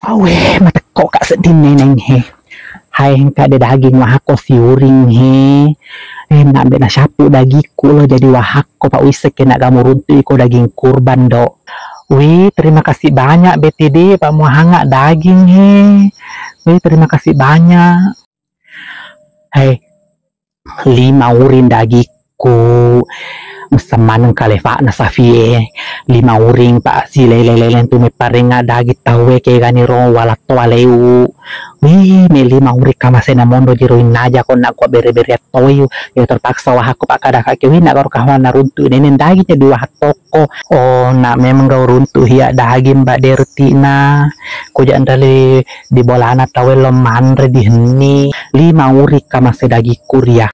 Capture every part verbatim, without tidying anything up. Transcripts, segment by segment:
Awe, matekko ka sedding neneng he. Hai, engka de daging wahakko siuring he. Eh, nak be nasappu dagikku lo jadi wahakko, pak wisseng ke nak gamu runtu iko daging kurban do. Wih, terima kasih banyak Betty de, pak muahanga daging he. Wih, terima kasih banyak. Hai, lima uring dagikku. Messemmaneng kalefa'na safie. Lima uring pak silele-lele tu meparenga daging tauwe kegani ro walatto waleu. Wih, me lima uring kamasena mondo jiro innaja ko nak kuat bere-bere toyu. Ya terpaksa wahakko pak kada kake wina karo kahawana runtu neneng daging jadi wahakko. Oh, nak memang gau runtu hiya daging mbak derti'na. Ko jandrali di bolana tauwe lo manre dihenni. Lima uring kamase dagikku ria.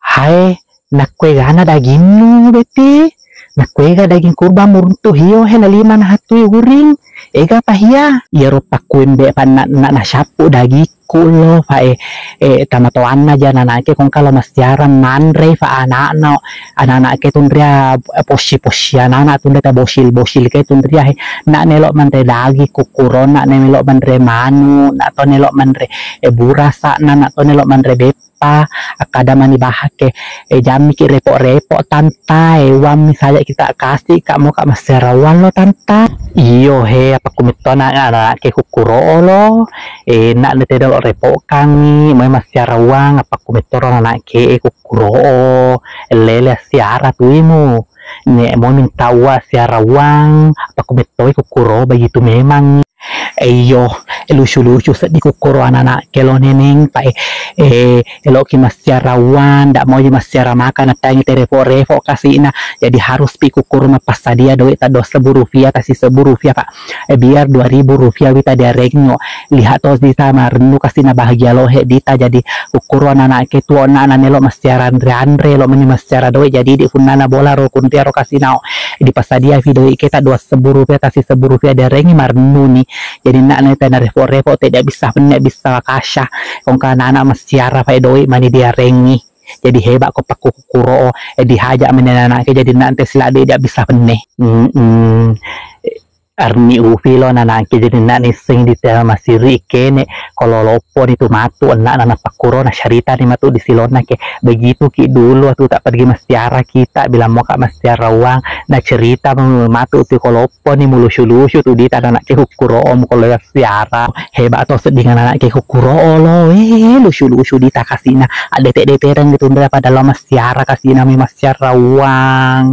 Hai, nakkuegana dagingmu, Betty? Nakkuega daging kurban muruntu hio he lalima nahatui uring? Ega apa hia? Iyaro pakkuembe panna na nasappu dagikku lo, fa e, e, tamatoanna ja nanake kongka lo massiarang manre fa anakna, ananake tunria posi-posi anana tunria ta bosil-bosil ke tunria he, nak nelo manre daging kukkuro, nak nelo manre manu, nak to nelo manre e burasa, nak to nelo manre beppa. Tanta, akkada mani bahake, e, jammiki repo-repo tanta, e, uang misalnya kita kasih kak mau kak massiarawang lo tanta. Iyo he, apa kumitona anak ke kukkuro lo, e, nak nete dolo repo kami, mau massiarawang, apa kumitoro anak ke, e, kukkuro, lele siara tuimu, ne mau minta uang siarawang, apa kumitoi kukkuro, begitu memang. Iyo, lucu-lucu seddi kukkuro ananakke lo neneng, pa e, e, eloki massiara uang, ndak mauji massiara maka, natangi te repo-repo kasina. Jadi harus pi kukkuro mappassadia doi ta dua sebbu rupiah, ta sisebbu rupiah, Pak. E, biar dua ribu rupiah wita diarengnyo. Lihat to dita marennu kasina bahagia lo he dita. Jadi kukkuro ananakke tuo na melo massiara anre-anre, lo meni massiara doi. Jadi di funnana bola ro kunria ro kasinao. Dipassadia fi doi ke ta dua sebbu rupiah, ta sisebbu rupiah diarengngi marennu ni. Jadi nak na tena repo-repo, tidak bisa penne, bisa kasya. Kongka nana massiara fai doi mani diarengngi. Jadi hebat ko pakku kuro, e, dihaja meni anaknya jadi nak te sila dia bisa penne. Mm-mm. Arni ufi lo anaknya jadi nak nisseng di tena masiri kene, kalau lopo ni tu matu anak nana pakkuro na syarita ni matu di silona ke. Begitu ki dulu atu tak pergi massiara kita, bilang mau kak massiara uang, na cerita matu tu kalau Poni mulusu-lusu tu dita ananakke kukkuro o muko lo siara. Hebat to sedding ananakke kukkuro o lo, eh, lusu-lusu dita kasina. Addete-detereng itu nda pada lo massiara kasina mi massiara uang.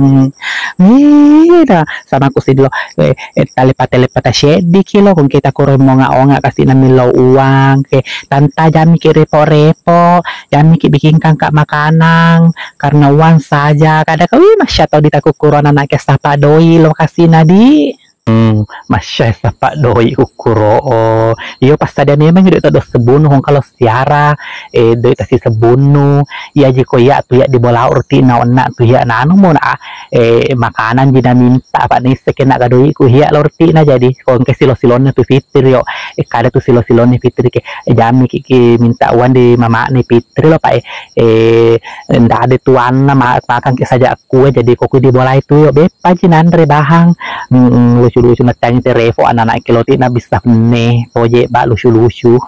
Eh, dah sama ku sidlo, eh, eh, talepa-talepa ta seddi ki lo kong kita kuro monga-onga kasina mi lo uang ke tanta jami ki repo-repo, jami ki bikin kangka makanang karena uang saja. Kada ka, wih, masya tau dita kukkuro ananakke sapa doi lo kasina di. Hmm, masya sapa doi kukkuro o. Iyo, passadia memang doi ta dua sebunu, kong kalau siara, eh, doi ta sisebunu. Iya ji ko iya tu iya di bola urti na onna tu iya nanu mo na, eh, makanan ji na minta apa ni sekena ka doi ku iya lo urti na jadi. Kong ke silo-silonna tu fitri yo. Eh, kada tu silo-silonni fitri ke, eh, jami ki, ki minta uang di mama ni fitri lo pa, eh, eh, nda ada tuanna ma-, makan ke saja aku, eh, jadi ko ku di bola itu yo. Be Paji nanre bahang, mm, lucu-lucu na tangi te repo anak-anak keloti na bisa ne, toje ba lucu-lucu.